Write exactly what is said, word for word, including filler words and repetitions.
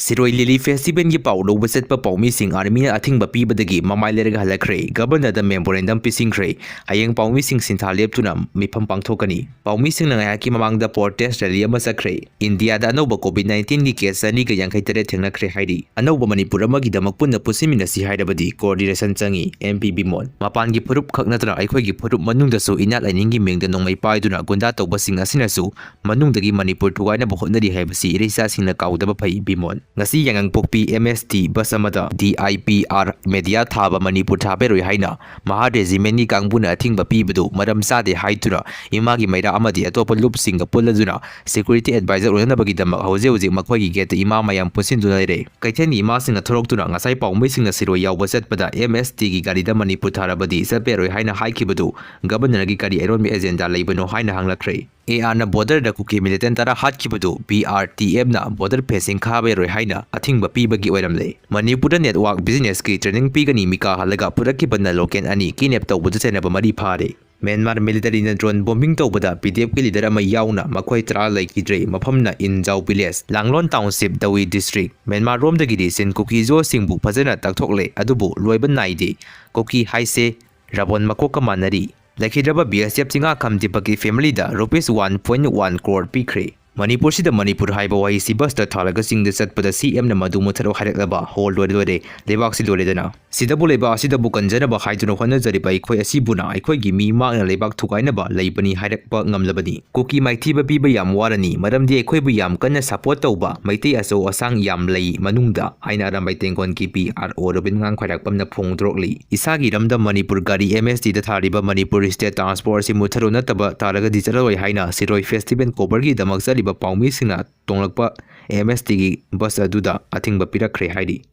ꯁꯤꯔꯣꯏ ꯂꯤꯂꯤ ꯐꯦꯁꯇꯤꯚꯦꯜꯒꯤ ꯄꯥꯎ ꯂꯧꯕ ꯆꯠꯄ ꯄꯥꯎꯃꯤꯁꯤꯡ ꯑꯥꯔꯃꯤꯅ ꯑꯊꯤꯡꯕ ꯄꯤꯕꯗꯒꯤ ꯃꯃꯥꯏ ꯂꯩꯔꯒ ꯍꯜꯂꯛꯈ꯭ꯔꯦ꯫ ꯒꯕꯔꯅꯔꯗ ꯃꯦꯃꯣꯔꯦꯟꯗꯝ ꯄꯤꯁꯤꯟꯈ꯭ꯔꯦ꯫ ꯍꯌꯦꯡ ꯄꯥꯎꯃꯤꯁꯤꯡ ꯁꯤꯟꯊꯥ ꯂꯦꯞꯇꯨꯅ ꯃꯤꯐꯝ ꯄꯥꯡꯊꯣꯛꯀꯅꯤ꯫ ꯄꯥꯎꯃꯤꯁꯤꯡꯅ ꯉꯥꯏꯍꯥꯛꯀꯤ ꯃꯃꯥꯡꯗ ꯄ꯭ꯔꯣꯇꯦꯁ ꯔꯦꯂꯤ ꯑꯃ ꯆꯠꯈ꯭ꯔꯦ꯫ ꯏꯟꯗꯤꯌꯥꯗ ꯑꯅꯧꯕ ꯀꯣꯚꯤꯗ ꯅꯥꯏꯟꯇꯤꯟꯒꯤ ꯀꯦꯁ ꯆꯅꯤꯒ ꯌꯥꯡꯈꯩ ꯇꯔꯦꯠ ꯊꯦꯡꯅꯈ꯭ꯔꯦ ꯍꯥꯏꯔꯤ꯫ ꯑꯅꯧꯕ ꯃꯅꯤꯄꯨꯔ ꯑꯃꯒꯤꯗꯃꯛ ꯄꯨꯟꯅ ꯄꯨꯟꯁꯤꯟꯃꯤꯟꯅꯁꯤ ꯍꯥꯏꯔꯕꯗꯤ ꯀꯣꯑꯣꯔꯗꯤꯅꯦꯁꯟ ꯆꯪꯏ, ꯑꯦꯝ ꯄꯤ ꯕꯤꯃꯣꯟ꯫ ꯃꯄꯥꯟꯒꯤ ꯐꯨꯔꯨꯞ ꯈꯛ ꯅꯠꯇꯅ ꯑꯩꯈꯣꯏꯒꯤ ꯐꯨꯔꯨꯞ ꯃꯅꯨꯡꯗꯁꯨ ꯏꯅꯥꯠ ꯂꯥꯏꯅꯤꯡꯒꯤ ꯃꯤꯡꯗ ꯅꯣꯡꯃꯩ ꯄꯥꯏꯗꯨꯅ ꯒꯨꯟꯗꯥ ꯇꯧꯕꯁꯤꯡ ꯑꯁꯤꯅꯁꯨ ꯃꯅꯨꯡꯗꯒꯤ ꯃꯅꯤꯄꯨꯔ ꯊꯨꯒꯥꯏꯅꯕ ꯍꯣꯠꯅꯔꯤ ꯍꯥꯏꯕꯁꯤ ꯏꯔꯩꯆꯥꯁꯤꯡꯅ ꯀꯥꯎꯗꯕ ꯐꯩ, ꯕꯤꯃꯣꯟ꯫ ꯉꯁꯤ ꯌꯥꯉꯪꯄꯣꯛꯄꯤ ꯑꯦꯝ ꯑꯦꯁ ꯇꯤ ꯕꯁ ꯑꯃꯗ D I P R media ꯊꯥꯕ ꯃꯅꯤꯄꯨꯔ ꯊꯥꯕꯤꯔꯣꯏ ꯍꯥꯏꯅ ꯃꯍꯥ ꯔꯦꯖꯤꯃꯦꯟꯒꯤ ꯀꯥꯡꯕꯨꯅ ꯑꯊꯤꯡꯕ ꯄꯤꯕꯗꯨ ꯃꯔꯝ ꯆꯥꯗꯦ ꯍꯥꯏꯗꯨꯅ ꯏꯃꯥꯒꯤ ꯃꯩꯔꯥ ꯑꯃꯗꯤ ꯑꯇꯣꯞꯄ ꯂꯨꯞꯁꯤꯡꯒ ꯄꯨꯜꯂꯗꯨꯅ ꯁꯦꯀ꯭ꯌꯨꯔꯤꯇꯤ ꯑꯦꯗꯚꯥꯏꯖꯔ ꯑꯣꯏꯅꯅꯕꯒꯤꯗꯃꯛ ꯍꯧꯖꯤꯛ ꯍꯧꯖꯤꯛ ꯃꯈꯣꯏꯒꯤ ꯒꯦꯠꯇ ꯏꯃꯥ ꯃꯌꯥꯝ ꯄꯨꯟꯁꯤꯟꯗꯨꯅ ꯂꯩꯔꯦ꯫ ꯀꯩꯊꯦꯜꯒꯤ ꯏꯃꯥꯁꯤꯡꯅ ꯊꯣꯔꯛꯇꯨꯅ ꯉꯁꯥꯏ ꯄꯥꯎꯃꯤꯁꯤꯡꯅ ꯁꯤꯔꯣꯏ ꯌꯥꯎꯕ ꯆꯠꯄꯗ ꯑꯦꯝ ꯑꯦꯁ ꯇꯤꯒꯤ ꯒꯥꯔꯤꯗ ꯃꯅꯤꯄꯨꯔ ꯊꯥꯔꯕꯗꯤ ꯆꯠꯄ ꯌꯥꯔꯣꯏ ꯍꯥꯏꯅ ꯍꯥꯏꯈꯤꯕꯗꯨ ꯒꯕꯔꯅꯔꯒꯤ ꯀꯔꯤ ꯑꯔꯣꯟꯕ ꯑꯦꯖꯦꯟꯗꯥ ꯂꯩꯕꯅꯣ ꯍꯥꯏꯅ ꯍꯪꯂꯛꯈ꯭ꯔꯦ꯫ ꯑꯦ ꯑꯥꯔꯅ ꯕꯣꯔꯗꯔꯗ ꯀꯨꯀꯤ ꯃꯤꯂꯤꯇꯦꯟ ꯇꯔꯥ ꯍꯥꯠꯈꯤꯕꯗꯨ ꯕꯤ ꯑꯥꯔ ꯇꯤ ꯑꯦꯝꯅ ꯕꯣꯔꯗꯔ ꯐꯦꯟꯁꯤꯡ ꯈꯥꯕ ꯌꯥꯔꯣꯏ ꯍꯥꯏꯅ ꯑꯊꯤꯡꯕ ꯄꯤꯕꯒꯤ ꯑꯣꯏꯔꯝꯂꯦ꯫ ꯃꯅꯤꯄꯨꯔꯗ ꯅꯦꯠꯋꯥꯔꯛ ꯕꯤꯖꯤꯅꯦꯁꯀꯤ ꯇ꯭ꯔꯦꯅꯤꯡ ꯄꯤꯒꯅꯤ ꯃꯤꯀꯥ ꯍꯜꯂꯒ ꯄꯨꯔꯛꯈꯤꯕꯅ ꯂꯣꯀꯦꯜ ꯑꯅꯤ ꯀꯤꯗꯅꯦꯞ ꯇꯧꯕꯗ ꯆꯩꯅꯕ ꯃꯔꯤ ꯐꯥꯔꯦ꯫ ꯃ꯭ꯌꯥꯟꯃꯥꯔ ꯃꯤꯂꯤꯇꯔꯤꯅ ꯗ꯭ꯔꯣꯟ ꯕꯣꯝꯕꯤꯡ ꯇꯧꯕꯗ ꯄꯤ ꯗꯤ ꯑꯦꯐꯀꯤ ꯂꯤꯗꯔ ꯑꯃ ꯌꯥꯎꯅ ꯃꯈꯣꯏ ꯇꯔꯥ ꯂꯩꯈꯤꯗ꯭ꯔꯦ꯫ ꯃꯐꯝꯅ ꯏꯟꯖꯥꯎ ꯚꯤꯂꯦꯖ, ꯂꯥꯡꯂꯣꯟ ꯇꯥꯎꯟꯁꯤꯞ, ꯗꯋꯤ ꯗꯤꯁꯇ꯭ꯔꯤꯛ꯫ ꯃ꯭ꯌꯥꯟꯃꯥꯔ ꯔꯣꯝꯗꯒꯤꯗꯤ ꯆꯤꯟ ꯀꯨꯀꯤ ꯖꯣꯁꯤꯡꯕꯨ ꯐꯖꯅ ꯇꯥꯛꯊꯣꯛꯂꯦ, ꯑꯗꯨꯕꯨ ꯂꯣꯏꯕ ꯅꯥꯏꯗꯦ꯫ ꯀꯨꯀꯤ ꯍꯥꯏꯁꯦ ꯔꯥꯕꯣꯟ ꯃꯀꯣꯛꯀ ꯃꯥꯟꯅꯔꯤ꯫ ꯂꯩꯈꯤꯗ꯭ꯔꯕ ꯕꯤ ꯑꯦꯁ ꯑꯦꯐ ꯆꯤꯡꯉꯥꯈꯝ ꯗꯤꯄꯛꯀꯤ ꯐꯦꯃꯤꯂꯤꯗ rupees one point one crore ꯄꯤꯈ꯭ꯔꯦ꯫ ꯃꯅꯤꯄꯨꯔꯁꯤꯗ ꯃꯅꯤꯄꯨꯔ ꯍꯥꯏꯕ ꯋꯥꯍꯩꯁꯤ ꯕꯁꯇ ꯊꯥꯜꯂꯒ ꯆꯤꯡꯗ ꯆꯠꯄꯗ ꯁꯤ ꯑꯦꯝꯅ ꯃꯗꯨ ꯃꯨꯠꯊꯠꯂꯣ ꯍꯥꯏꯔꯛꯂꯕ ꯍꯣ ꯂꯣꯏꯔꯦ ꯂꯣꯏꯔꯦ, ꯂꯩꯕꯥꯛꯁꯤ ꯂꯣꯏꯔꯦꯗꯅ꯫ ꯁꯤꯗꯕꯨ ꯂꯩꯕꯥꯛ ꯑꯁꯤꯗꯕꯨ ꯀꯟꯖꯅꯕ ꯍꯥꯏꯗꯨꯅ ꯍꯣꯠꯅꯖꯔꯤꯕ ꯑꯩꯈꯣꯏ ꯑꯁꯤꯕꯨꯅ ꯑꯩꯈꯣꯏꯒꯤ ꯃꯤ ꯃꯥꯡꯅ ꯂꯩꯕꯥꯛ ꯊꯨꯒꯥꯏꯅꯕ ꯂꯩꯕꯅꯤ ꯍꯥꯏꯔꯛꯄ ꯉꯝꯂꯕꯅꯤ꯫ ꯀꯨꯀꯤ ꯃꯥꯏꯊꯤꯕ ꯄꯤꯕ ꯌꯥꯝ ꯋꯥꯔꯅꯤ, ꯃꯔꯝꯗꯤ ꯑꯩꯈꯣꯏꯕꯨ ꯌꯥꯝ ꯀꯟꯅ ꯁꯄꯣꯔꯠ ꯇꯧꯕ ꯃꯩꯇꯩ ꯑꯆꯧ ꯑꯁꯥꯡ ꯌꯥꯝ ꯂꯩ ꯃꯅꯨꯡꯗ ꯍꯥꯏꯅ ꯑꯔꯥꯝꯕꯥꯏ ꯇꯦꯡꯒꯣꯟꯒꯤ ꯄꯤ ꯑꯥꯔ ꯑꯣ ꯔꯣꯕꯤꯟ ꯉꯥꯡꯈ꯭ꯋꯥꯏꯔꯥꯛꯄꯝꯅ ꯐꯣꯡꯗꯣꯔꯛꯂꯤ꯫ ꯏꯁꯥꯒꯤ ꯏꯔꯝꯗꯝ ꯃꯅꯤꯄꯨꯔ ꯒꯥꯔꯤ ꯑꯦꯝ ꯑꯦꯁ ꯇꯤꯗ ꯊꯥꯔꯤꯕ ꯃꯅꯤꯄꯨꯔ ꯁ꯭ꯇꯦꯠ ꯇ꯭ꯔꯥꯟꯁꯄꯣꯔꯠ ꯑꯁꯤ ꯃꯨꯠꯊꯠꯂꯨ ꯅꯠꯇꯕ ꯇꯥꯔꯒꯗꯤ ꯆꯠꯂꯔꯣꯏ ꯍꯥꯏꯅ ꯁꯤꯔꯣꯏ ꯐꯦꯁꯇꯤꯚꯦꯜ ꯀꯣꯕꯔꯒꯤꯗꯃꯛ ꯆꯠꯂꯤꯕ ꯄꯥꯎꯃꯤꯁꯤꯡꯅ ꯇꯣꯡꯂꯛꯄ ꯑꯦꯝ ꯑꯦꯁ ꯇꯤꯒꯤ ꯕꯁ ꯑꯗꯨꯗ ꯑꯊꯤꯡꯕ ꯄꯤꯔꯛꯈ꯭ꯔꯦ ꯍꯥꯏꯔꯤ꯫